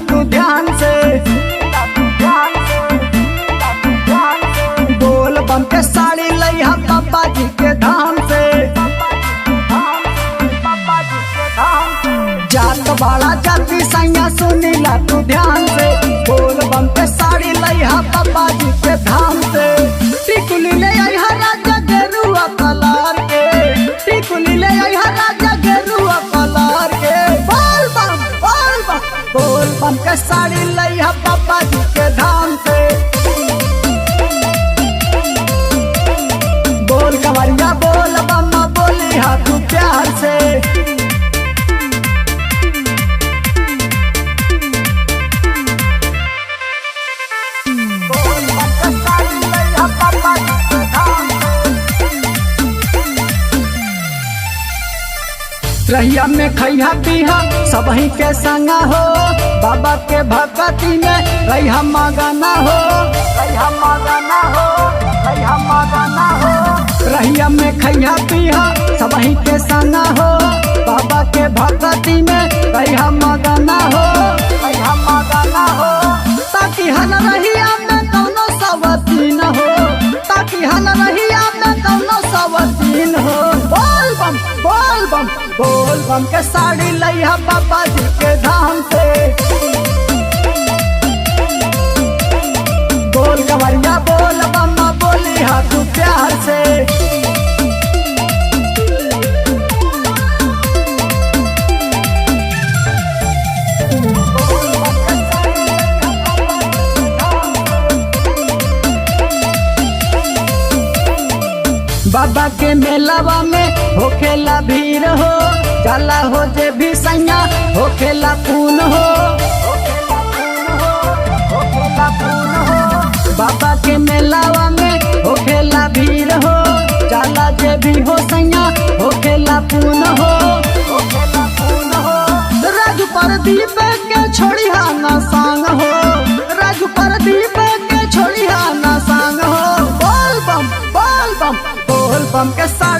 तू ध्यान से। बोल बम के साड़ी लइहा बाबा जी के धाम से। जात बाड़ा जाति सैया सुनीला तू ध्यान से। बोल बम के साड़ी लइहा बाबा जी के धाम से। टिकुली ले आइहा राजा गेरुआ कलार के। टिकुली ले आइहा राजा गेरुआ कलार के। बोल बम बोल बम बोल बम के साड़ी लइहा बाबा जी के धाम से। बोल कंवरिया बोल बम बोली हा तू प्यार से। बोल बम के साड़ी लइहा बाबा जी के धाम से। रहिया में खैहा पीहा सबही के संगा हो। बाबा के भक्ति में रहिया मगना हो। रहिया मगना हो, रहिया मगना हो। रहिया में खैहा पीहा सबही के संगा हो। बाबा के भक्ति में रहिया मगना हो। रहिया मगना हो। ताकि हन रहिया में कौनो सवतीन हो। ताकि हन रहिया में कौनो सवतीन हो। बोल बम बोल बम बोल बम के साड़ी लइहा बाबा जी के धाम से। बोल कंवरिया बोल बम बोली हा तू प्यार से। बोल बम के साड़ी लइहा बाबा जी के धाम से। बाबा के मेलावा में होखेला भीड़ हो। जाला हो जे भी सैया होखेला पून हो। होखेला पून हो, होखेला पून हो। बाबा के मेलावा में होखेला भीड़ हो। जाला जे भी हो सैया होखेला पून हो। होखेला पून हो। राजू परदीप के छोड़िहा ना संग हो। राजू परदीप के छोड़िहा ना संग हो। बोल बम बोल बम बोल बम के साथ।